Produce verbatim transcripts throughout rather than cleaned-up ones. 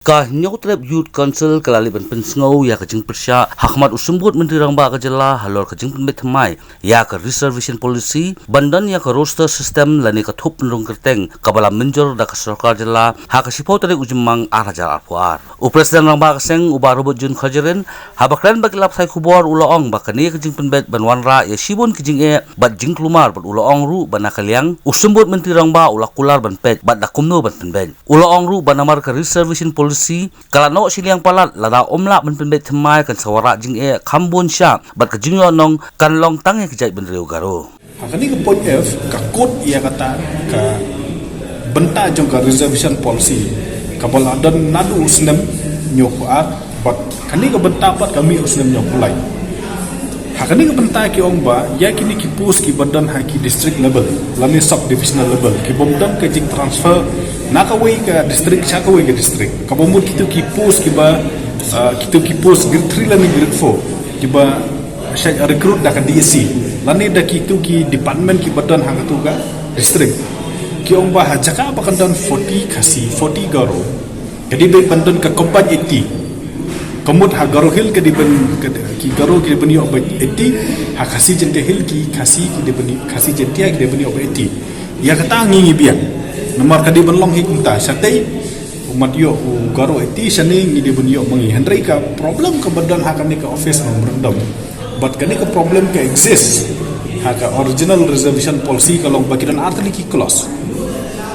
Ka Hynñiewtrep Youth Council ka la leit ban pynsngew ïa ka jingpyrshah ha khmat u Symbud Myntri Rangbah ka jylla halor ka jingpynbeit thymmai ïa ka Reservation Policy ban don ïa ka roster system lane ka thup pynrung kyrteng kaba la mynjur da ka sorkar jylla ha ka shiphew tarik u Jymmang ar hajar arphew ar. U President Rangbah ka seng u Bah Robert June Kharjahrin haba kren bad ki lad pathai khubor u la ong ba kane ka jingpynbeit ban wanrah ïa shibun ki jingeh bad jingkulmar bad u la ong ruh ba na ka liang u Symbud Myntri Rangbah u la kular ban peit bad da kumno ban pynbeit. U la ong ruh ba namar ka Reservation Policy ka la noh shiliang palat, lada ym lah ban pynbeit thymmai kan sa wanrah jingeh kham bun shah bad ka jingïohnong kan long tang ïa ka jaitbynriew Garo. Ha kane ka point F ka quote ïa kata ka bynta jong ka Reservation Policy kaba la don naduh u snem hynñiewphew ar bad kane ka bynta pat ka mih u snem hynñiewphew lai. Ha kane ka bynta ki ong ba ïa kine ki post kiba don ha ki district level lane sub divisional level ki bym don ka jingtransfer na kawei ka district sha kawei ka district, kaba mut kito ki post kiba, ah, kito ki post grade three lane grade four kiba shait recruit da ka D S C lane da kito ki department kiba don ha kato ka district. Ki ong ba ha jaka ba kan don forty Khasi, forty Garo, ka dei ban don ka combined eighty. Ka mut ha Garo Hill ka dei ban, ka, ki Garo ki dei ban ïoh ba eighty, ha Khasi Jaintia Hill ki Khasi ki dei ban, Khasi Jaintia ki dei ban ïoh ba eighty. Ïa kata ngi ngi biang. Namar ka dei ban long hi kumta, shatei u mat ïoh u Garo eighty, shane ngi dei ban ïoh ma ngi. Hynrei ka problem kaba don ha kane ka office memorandum bad kane ka problem ka exist ha ka original Reservation Policy ka long ba ki don ar tylli ki clause,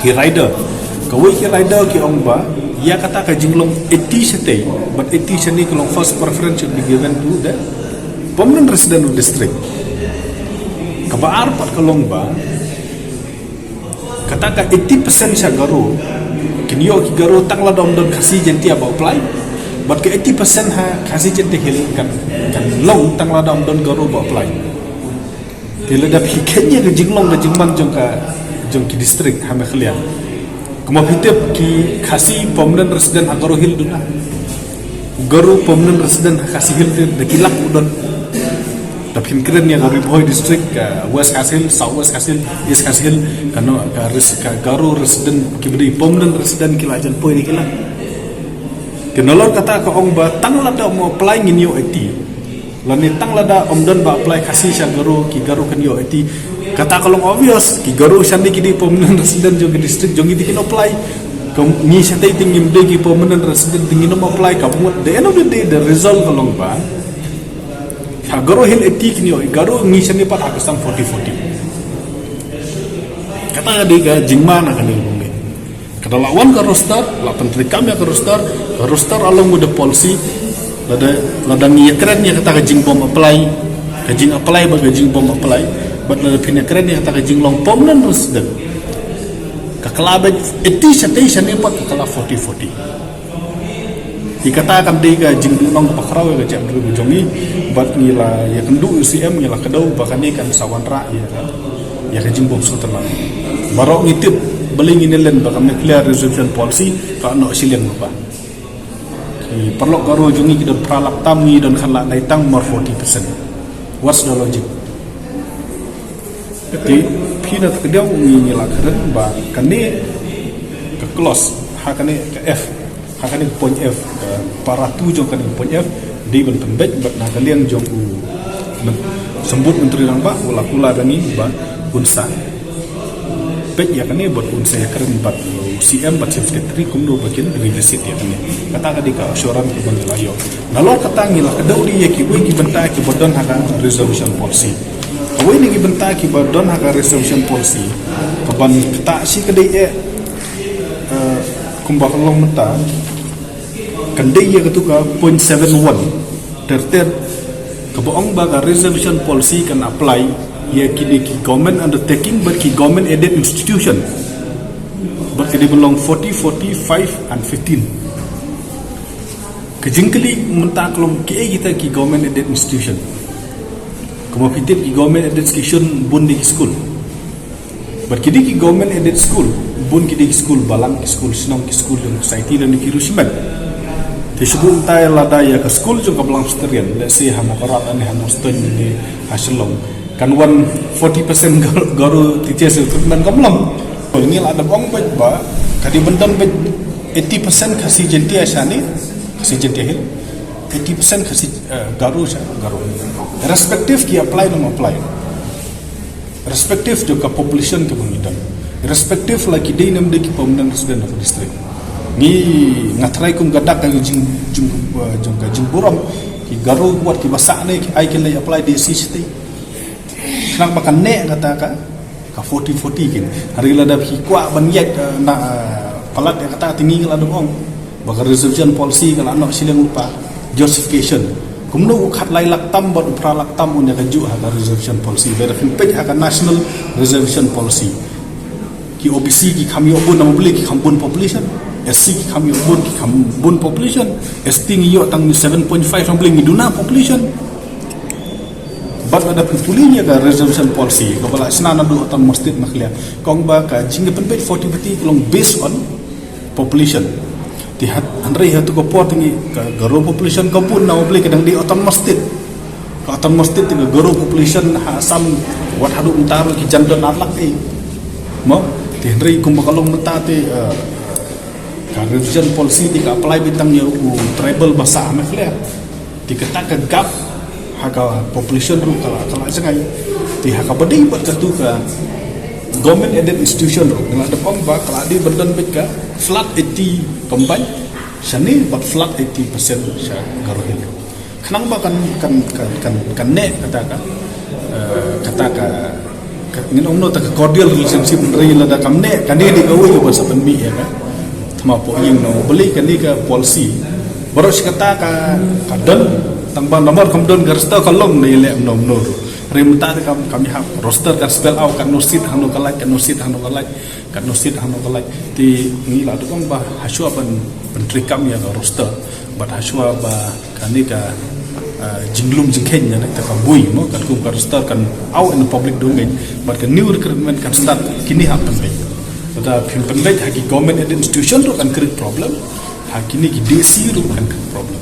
ki rider. Kawei ki rider ki ong ba ïa kata ka jinglong eighty shatei bad eighty shane ka long first preference should be given to the permanent resident of district. Kaba ar pat ka long ba kata ka eighty percent sha Garo kin ïoh ki Garo tang lada ym don Khasi Jaintia ba apply. Bad ka eighty percent ha Khasi Jaintia Hill kan, kan long tang lada ym don Garo ba apply. Te lada phi khein ïa ka jinglong ka jingman jong ka, jong ki district ha Meghalaya. Kumba phi tip ki Khasi permanent resident ha Garo Hill duna. Garo permanent resident ha Khasi Hill te da ki lak u don. Da phin kren ïa ka Ri Bhoi district, ka West Khasi Hills, South West Khasi Hills, East Khasi Hills, ka no, ka res-, ka Garo resident, ki bri permanent resident ki la jan poi da ki lak. Ki nalor kata ka ong ba tang lada mo apply ngin ïoh eighty. Lane tang lada ym don ba apply Khasi sha Garo, ki Garo kan ïoh eighty. Kata ka long obvious, ki Garo shane ki dei permanent resident jong ki district jong ngi te kin apply. Ka ngi shatei te ngim dei ki permanent resident te ngin ym apply, ka mut the end of the day the result ka long ba ha Garo Hill eighty kin ïoh, Garo ngi shane pat ha ka sdang forty forty. Kata ka dei ka jingma na kane ka bynta. Ka da la wan ka roster, la pyntreikam ïa ka roster, ka roster along with the policy, lada, lada ngi ïakren ïa kata ka jingbym apply, ka jing apply bad ka jingbym apply, bad lada phin ïakren ïa kata ka jinglong permanent resident. Ka kylla beit eighty shatei shane pat ka kylla forty forty. Ïa kata kan dei ka jingduhnong kaba khraw ïa ka jaitbynriew jong ngi, bad ngi la ïakynduh ïa u C M, ngi la kdew ba kane kan sa wanrah ïa ka, ïa ka jingbym sngewtynnat. Baroh ngi tip, balei ngin ïa len ba ka Meghalaya Reservation Policy ka noh shiliang lypa. Ki paralok Garo jong ngi ki don phra lak tam, ngi don khatlai tang mar forty percent. What's the logic? Te phi na ta ka diaw ngi, ngi la kren ba kane ka clause, ha kane ka F, ha kane ka point F, eh, para two jong kane ka point F, dei ban pynbeit bad na ka liang jong u men-, Symbud Myntri Rangbah u la kular da ngi ba un sa peit ïa kane bad un sa ïakren bad u C M bad Chief Secretary kumno ba kin revisit ïa kane. Kata ka dei ka assurance kaba ngi la ïoh. Nalor kata ngi la kdew de ïa kiwei ki bynta kiba don ha ka reservation policy. Kawei na ki bynta kiba don ha ka reservation policy kaban ktah shi ka dei eh, eh, kumba ka long mynta, kan dei ïa katu ka point seven one ter ter, kaba ong ba ka reservation policy kan apply ïa kine ki government undertaking bad ki government aided institution. Bad ka dei ban long forty, forty, five and fifteen. Ka jingkylli mynta ka long kiei kita ki government aided institution. Kumba phi tip ki government aided institution bun dei ki school. Bad ki dei ki government aided school, bun ki dei ki school balang, ki school shnong, ki school jong society lane ki riewshimet. Te shu buh mynta lada ïa ka school jong ka Balang Presbyterian, let's say ha Mawkyrwat lane ha North Eastern lane ha Shillong, kan wan forty percent Garo, Garo teachers recruitment kam long. Ngi la dep ong beit ba ka dei ban don beit Eighty percent Khasi Jaintia shane, Khasi Jaintia Hills. Eighty percent Khasi, eh, Garo sha Garo Hills. Respective ki apply, nam apply. Respective jong ka population kaba ngi don. Respective la ki dei nam dei ki permanent resident of district. Ngi nga tharai kum ka dak ka jing, jing, eh, jong ka jingburom, ki Garo wat kiba sah ne ki ai ki leit apply D C state. Khnang ba kan neh kata ka, ka forty forty kin. Hynrei lada ki kwah ban ïaid, eh, na, eh, palat ïa kata, te ngi la dep ong ba ka reservation policy ka la noh shiliang lypa. Justification. Kumno u khatlai lak tam bad u phra lak tam un ïa ka juh ha ka reservation policy. Lada phin peit ha ka national reservation policy, ki O B C ki kham ïoh bun, namar balei? Ki kham bun population. S C ki kham ïoh bun, ki kham bun population. S T ngi ïoh tang seven point five, namar balei? Ngi duna population. Bad lada phin pule ïa ka reservation policy kaba la shna naduh autonomous state, ma khlieh, ka ong ba ka jingïapynbeit forty forty ka long based on population. Te hynrei ha tu ka por te ngi, ka Garo population ka bun, namar balei? Ka dang dei autonomous state. Ka autonomous state te ka Garo population ha Assam wat haduh mynta ruh ki jan don ar lak ei. Mo, te hynrei kumba ka long mynta te, eh, ka reservation policy te ka apply beit tang ïa u tribal ba sah, ma khlieh. Te kata ka gap ha ka population ruh ka la, ka la jngai. Te ha kaba dei bad katu ka government aided institution ruh, nga la dep ong ba ka la dei ban don beit ka flat eighty combined shane bad flat eighty percent sha Garo Hills. Khnang ba kan, kan, kan, kan, kan neh kata ka, eh, kata ka, ka, ngin ong no ta ka cordial relationship, hynrei lada kam neh, kane dei kawei kaba sa pynmih ïa ka thma pohïing, namar balei? Kane ka policy baroh shi katta ka, ka don, tang ba namar kam don ka roster ka long ne ïaleh mno mno ruh. Hynrei mynta te kam, kam ïahap, roster kan spell out katno seat hangno ka lait, katno seat hangno ka lait, katno seat hangno ka lait. Te ngi la dep ong ba hashwa ban, ban treikam ïa ka roster bad hashwa ba kane ka, ah, jinglum jingkheiñ ïa kane ka bui, mo, katkum ka roster kan out in the public domain, bad ka new recruitment kan start, kine hap pynbeit. Lada phim pynbeit ha ki government aided institution ruh kan create problem, ha kine ki D C ruh kan create problem.